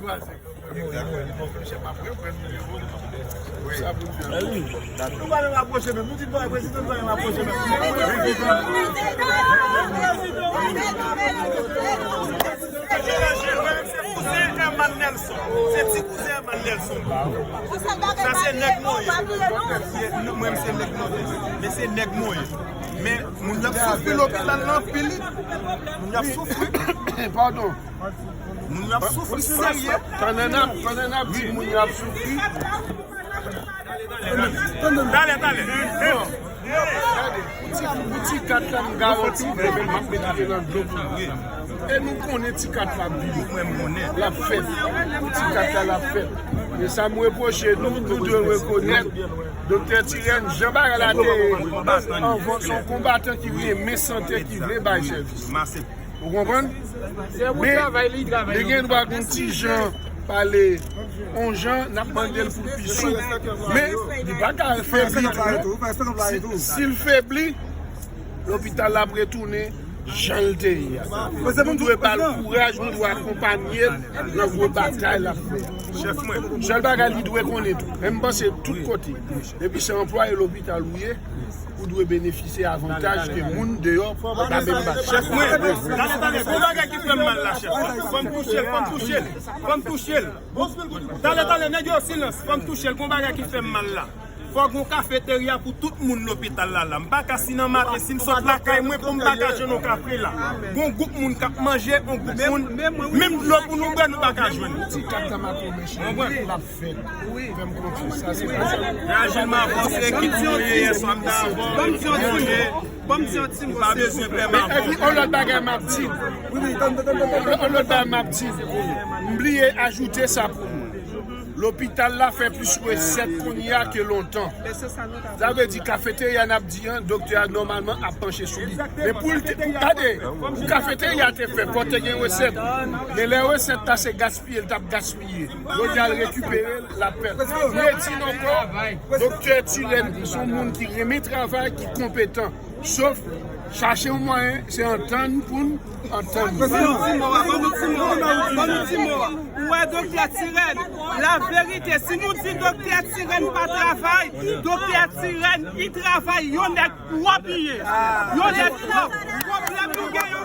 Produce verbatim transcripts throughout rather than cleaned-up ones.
Nou pa menm apwoche menm. Nou di nou pa prezidan, nou pa menm apwoche menm. Se kouzen Herman Nelson. Se ti kouzen Herman Nelson. Sa se nèg mwen ye. Mwen, se nèg mwen ye. Men se nèg mwen ye. Men moun y ap soufri lopital la anpil. Moun y ap soufri. Padon. Moun y ap soufri serye. Pandan n ap, pandan n ap di moun y ap soufri. Talè, talè. Bon, gade, pou ti, pou ti kat la, m garanti, men m ap mete l nan dlo pou nou. E nou konnen ti kat la ap vini. L ap fèt. Ti kat la, l ap fèt. Men sa m repwoche nou, nou dwe rekonèt, Doktè Tirèn, jan bagay la te ye, anvan, se yon konbatan ki renmen sante, ki vle bay sèvis. Ou konprann? Men li gen dwa gen yon ti jan pale, yon jan n ap mande l pou l pi sou. Men li pa ka febli tou. Si, si l febli, lopital la ap retounen jan l te ye a. Nou dwe ba l kouraj, nou dwe akonpanye l nan gwo batay l ap fè a. Sèl bagay li dwe konnen tou, men m panse tout kote, depi se anplwaye lopital ou ye, ou dwe benefisye avantaj ke moun deyò pa menm bay. Chèf mwen, talè, talè, gon bagay ki fè m mal la, chèf. Fò m touche l, fò m touche l, fò m touche l. Talè, talè, nèg yo, silans, fò m touche l, gon bagay ki fè m mal la. Fò gon kafeterya pou tout moun lopital la, la. M pa ka si nan maten, si m sot lakay mwen pou m pa ka jwenn yon kafe la. Gon gwoup moun k ap manje, yon gwoup moun, menm dlo pou nou bwè, nou pa ka jwenn. Ti kat la maten, mesye, l ap fèt. Fè m konfyans, sa se pa sa. Reajil m avan, se ekip mwen ye, yè swa m ta avan, manje. Ou pa bezwen pè m avan. Epi, yon lòt bagay m ap di. Yon lòt bagay m ap di. M bliye ajoute sa pou nou. Lopital la fè plis resèt kounye a ke lontan. Sa vle di kafeterya n ap di an, doktè a nòmalman ap panche sou li. Men pou l te, pou, gade, pou kafeterya te fè, fò te gen resèt. Men lè resèt la se gaspiye, l t ap gaspiye. Jodi a l rekipere l, l ap fè l. M redi n ankò, Doktè Tirèn se yon moun ki renmen travay, ki konpetan. Sof, chache yon mwayen, se antann pou n antann. Ban nou ti mo a, ban nou ti mo a, ban nou ti mo a. Ou wè Doktè Tirèn, la verite, si nou di Doktè Tirèn pa travay, Doktè Tirèn, li travay, yon nèg pwòp li ye. Yon nèg pwòp. Pwoblèm nou genyen.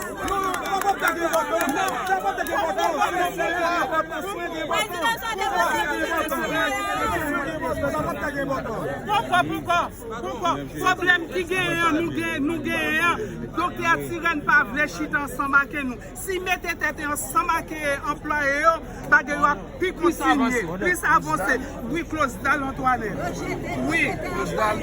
Poukò, poukò? Poukò? Pwoblèm ki genyen an, nou gen, nou genyen an. Doktè Tirèn pa vle chita ansanm ak nou. Si mete tèt ansanm ak anplwaye yo, bagay yo ap pi kontinye, plis avanse. Wi, Closedal Antoinette. Wi. Closedal,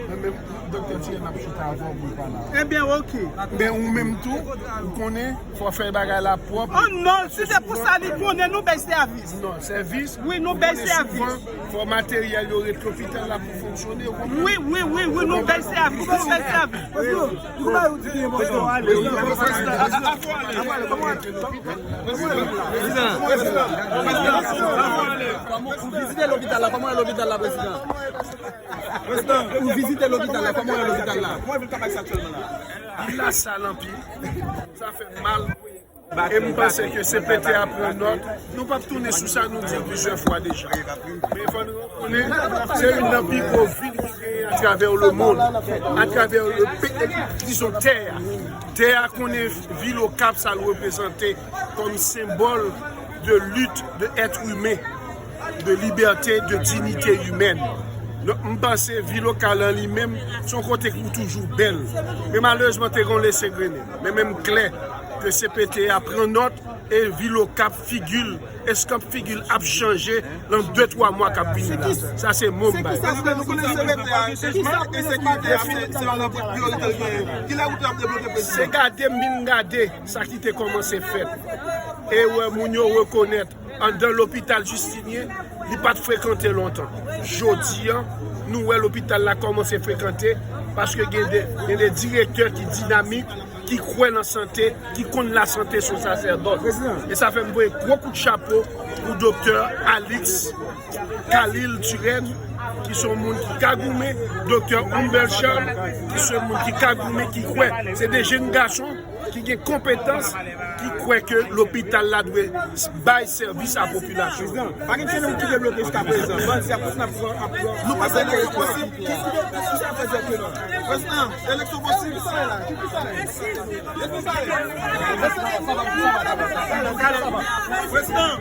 mwen menm, Doktè Tirèn ap chita avè w pou l pale avè w. Ebyen, oke. Men ou menm tou, ou konnen, fò fè bagay la pwòp. Oh non, si se pou sa li konnen, nou bay sèvis. Non, sèvis. Wi, nou bay sèvis. Fò materyèl yo ret lopital la pou fonksyone. Wi, wi, wi, wi, nou bay sèvis, nou bay sèvis. Prezidan, prezidan, prezidan, prezidan, prezidan, prezidan, ou vizite lopital la, kòman lopital la, prezidan? Prezidan, ou vizite lopital la, kòman lopital la? Kòman vil Kabalis aktyèlman la? Vil la sal anpil. Sa fè mal. E m panse ke C P T a pran nòt. Nou p ap tounen sou sa, nou di l plizyè fwa deja. Men fò nou rekonnen, se youn nan pi gwo vil ki genyen atravè lemonn, atravè le pe-, dizon, tè a. Tè a konnen vil Okap, sa l reprezante kòm senbòl de lit de èt imen, de libète, de dinite imèn. Donk, m panse vil Okap lan li menm, se yon kote ki toujou bèl. Men malerezman, te gen yon lese grennen. Men, men m klè ke C P T a pran nòt e vil Okap figi l, eskanp figi l ap chanje lan de, twa mwa k ap vini la. Sa se mo m bay. Se gade m vin gade sa ki te kòmanse fèt. E wè moun yo rekonèt anndan lopital Jistinyen, li pa t frekante lontan. Jodi a, nou wè lopital la kòmanse frekante, paske gen de, gen de direktè ki dinamik, ki kwè nan sante, ki konn lasante, se yon sasèdòt. E sa fè m voye gwo kout chapo pou Doktè Alix Khalil Turenne, ki se yon moun ki ka goumen, Doktè Humbert Charles, ki se yon moun ki ka goumen, ki kwè. Se de jenn gason ki gen konpetans, ki kwè ke lopital la dwe bay sèvis a popilasyon. Prezidan, pa gen kèlè ki debloke jiska prezan. Bandi ap kontinye ap pran, ap pran. Nou pa fè eleksyon posib. Kisa, kisa fè egzakteman? Prezidan, eleksyon posib. Prezidan,